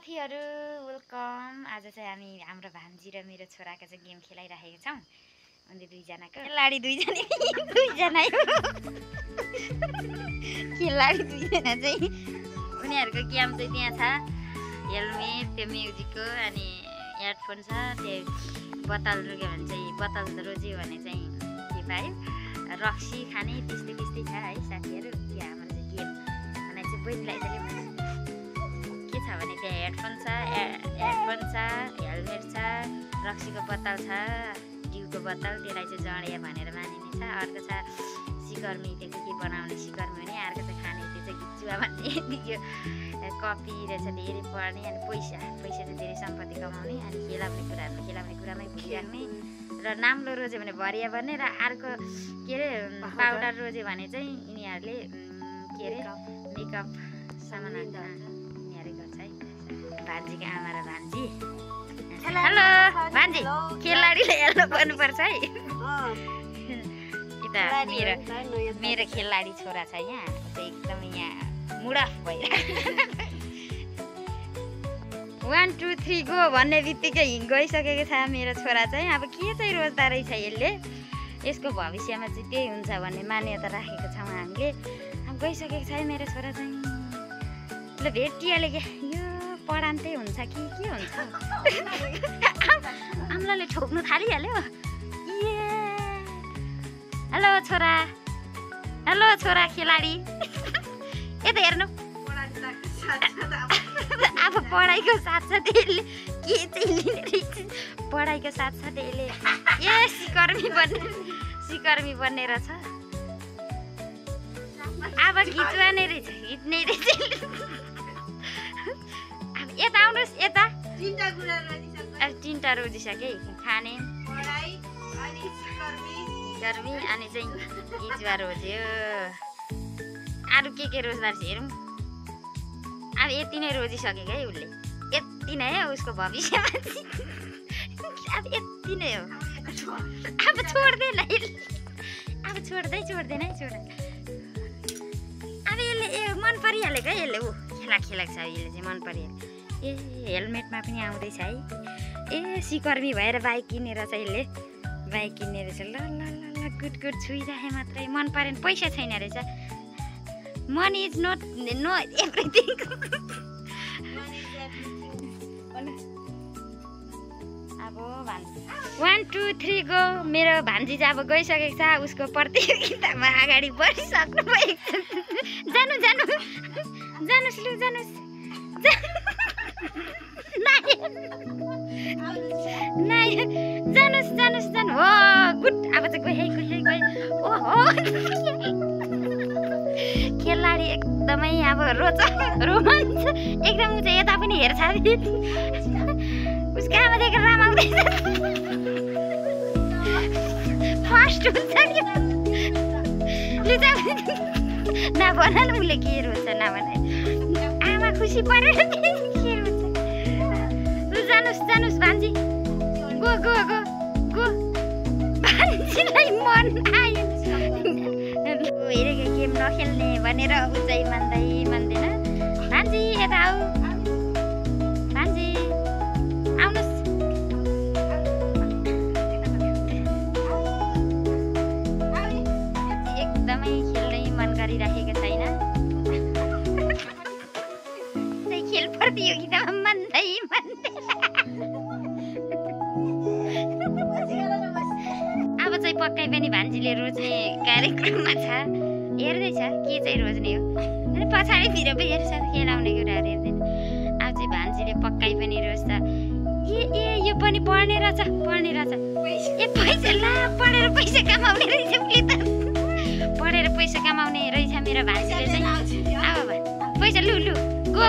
साथीहरु वेलकम। आज चाहिँ हामी हाम्रो भान्जी र मेरो छोराको चाहिँ गेम खेलाइरहेका छौं। उनी दुईजनाको खेलाडी दुईजना दुईजना खेलाडी दुईजना चाहिँ उनीहरुको गेम चाहिँ त्यहाँ छ। हेलमेट त्यो म्युजिकको अनि हेडफोन छ। त्यो बोतल रोक्यो भने चाहिँ बोतल रोज्यो भने चाहिँ के पायो रक्सी खाने त्यस्तै त्यस्तै छ है साथीहरु। त्यो हाम्रो चाहिँ गेम भने चाहिँ बहिनीलाई चाहिँ भने त्यहाँ हेडफोन छ हेलमेट छ रक्सीको बोतल छ डिउको बोतल त्यसलाई चाहिँ जडिया भनेर मानिने छ। अर्को छ सिकर्मी त्यो के बनाउने सिकर्मी भने अर्को चाहिँ खाने त्यो चाहिँ गिचुवा भन्ने यो कपी रहेछ धेरै पढ्ने अनि पैसा चाहिँ धेरै सम्पत्ति कमाउने अनि खेलाउने कुरामै भुलिराख्ने र नाम्लो रोज्यो भने भरिया बन्ने र अर्को के अरे पाउडर रोज्यो भने चाहिँ यिनीहरूले के अरे मेकअप सामान भान्जीको आमा र भान्जी। हेलो भान्जी खेलाडीले हेर्नु पर्नुपर्छ है। यता मेरो खेलाडी छोरा छ यहाँ एकदम यहाँ मुडफ भइरहेको 1 2 3 गो भन्ने बित्तिकै गइसकेको छ मेरो छोरा चाहिँ। अब के चाहिँ रोज्दा रहेछ यसले यसको भविष्यमा चाहिँ त्यही हुन्छ भन्ने मान्यता राखेको छौँ हामीले। अब गइसकेको छ है मेरो छोरा चाहिँ। ल भेटिहाल्यो क्या यो पढान्तै हुन्छ कि के हुन्छ आम्लाले ठोक्नु थालिहाल्यो। हेलो छोरा खेलाडी यता हेर्नु। अब पढाइको साथसाथै यसले के चाहिँ लिने रहेछ पढाइको साथसाथै यसले सिकर्मी बन्ने रहेछ। अब घिच्वा नै रहेछ हिँड्ने रहेछ। यता आउनुहोस् यता तीनटा रोजिसके खाने गर्मी अनि चाहिँ हिजुवा रोज्यो। अरू के रोज्दा रहेछ हेरौँ। अब यति नै रोजिसकेको है उसले यति नै हो उसको भविष्यमा अब यति नै हो। अब छोड्दैन अब छोड्दैन अब यसले मन परिहाल्यो क्या यसले ऊ खेलाएको छ यसले चाहिँ मन परिहाल्यो। ए हेलमेटमा पनि आउँदैछ है। ए सिकर्मी भएर बाइक किनेर चाहिँ यसले बाइक किन्ने रहेछ। ल गुड छुइराखे मात्रै मन परेन पैसा छैन रहेछ। Money is know everything. अब 1 2 3 गो मेरो भान्जी चाहिँ अब गइसकेको छ उसको प्रतियोगितामा अगाडि बढिसक्नु भएको छ। जानुस् जानु हो गुड। अब चाहिँ गए ओहो खेलाडी एकदमै अब रोमाञ्च एकदम चाहिँ यता पनि हेर्छ उसको आमा देखेर रमाउँदैछ। फर्स्ट हुन्छ नि नभन उसले के रोज्छ नभन आमा खुसी परेर के रोज्छ। जानुस् भान्जी गो भान्जीलाई मन आयो हेरेको गेम नखेल्ने भनेर ऊ चाहिँ मान्दैन। भान्जी यता आऊ भान्जी आउनुहोस्। एकदमै खेल्नै मन गरिराखेको छैन खेल प्रतियोगितामा मान्दै अब चाहिँ पक्कै पनि भान्जीले रोज्ने कार्यक्रममा छ हेर्दैछ के चाहिँ रोज्ने हो अनि पछाडितिर पनि हेर्छ खेलाउने कुराहरू हेर्दैन। अब चाहिँ भान्जीले पक्कै पनि रोज्छ। ए यो पनि पढ्ने रहेछ ए पैसा ला पढेर पैसा कमाउने रहेछ उसले त पढेर पैसा कमाउने रहेछ मेरो भान्जीले चाहिँ। अब पैसा लु गो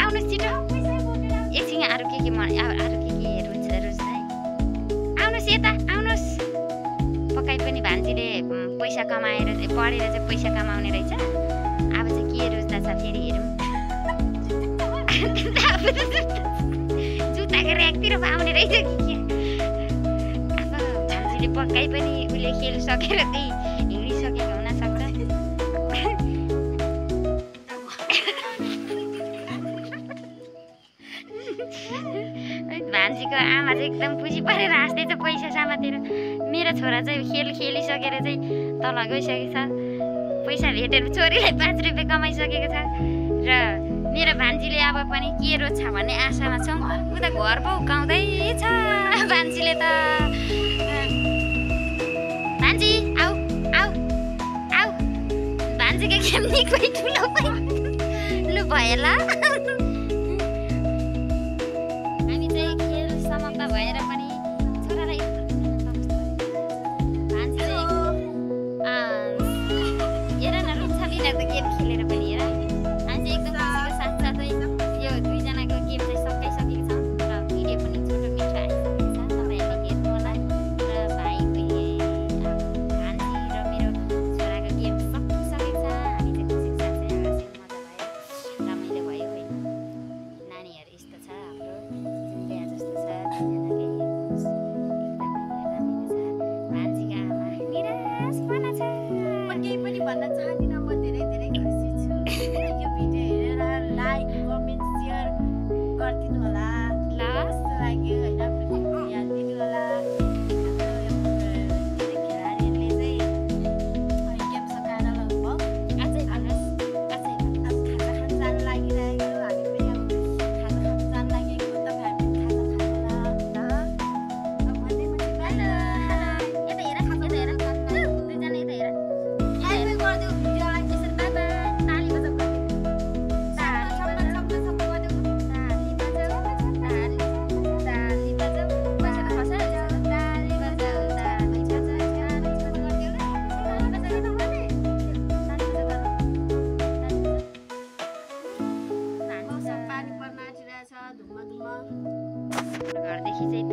आउनुहोस् छिटो एकछिन अरू के रोज्छ है। आउनुहोस् यता आउनुहोस्। पक्कै पनि भान्जीले पैसा कमाएर पढेर चाहिँ पैसा कमाउने रहेछ। अब चाहिँ के रोज्दा छ फेरि हेरौँ। जुत्ताको ऱ्याकतिर आउने रहेछ कि के। अब भान्जीले पक्कै पनि उसले खेल सकेर त्यही हिँडिसकेको हुनसक्छ। भान्जीको आमा चाहिँ एकदम खुसी परेर हाँस्दैछ पैसा समातेर। मेरो छोरा चाहिँ खेलिसकेर चाहिँ तल गइसकेको छ। पैसा भेटेर छोरीलाई 5 रुपियाँ कमाइसकेको छ र मेरो भान्जीले अब पनि के रोज्छ भन्ने आशामा छौँ। उता घर पो उकाउँदैछ भान्जीले त। भान्जी आऊ आऊ आऊ, भान्जीको गेम निकै ठुलो लु भयो ल। हामी चाहिँ खेल समाप्त भएर पनि छोरालाई भान्जी चाहिँ हेर न रुन्छ लिएर त गेम खेलेर पनि हेर। हामी चाहिँ एकदम खुसीको साथसाथै यो दुईजनाको गेम चाहिँ सकिसकेको छ र भिडियो पनि छोटो मिठो आइसकेको छ। तपाईँहरूले हेर्नु होला र भाइको भान्जी र मेरो छोराको गेम सकिसकेको छ। हामी चाहिँ खुसीको साथ चाहिँ हाँस्यौँ, मजा भयो, रमाइलो भयो होइन। नानीहरू यस्तो छ हाम्रो बिहा जस्तो छ, दुईजनाकै एकदमै रमाइलो छ। भान्जीको आमा निराशपना छ। म केही पनि भन्न चाहदिनँ, म धेरै खुसी छु। यो भिडियो हेरेर लाइक कमेन्ट सेयर गरिदिनु होला। ल कस्तो लाग्यो होइन प्रतिक्रिया दिनु होला। खेलाडीहरूले चाहिँ गेम सकाएर लगभग अझै भन्नुहोस्, अझै भन्नुहोस्। अब खाजा खान जान लागिरहेको, हामी पनि अब खाजा खान जान लागेको। तपाईँ हामी खाजा खानु होला ल। अब भन्दै म चाहिँ हेलो यता हेर, यता हेर, दुईजना यता हेर। बाई बाई गरिदेऊ भिडियोलाई। यसरी बाई बाई ताली बजाऊ, ताली बजाऊ, ताली बजाऊ, पैसा त खसाल्छ। ताली बजाऊ, ताली बजाऊ, मौसम पानी पर्न आँटिरहेछ, धुम्म घरदेखि चाहिँ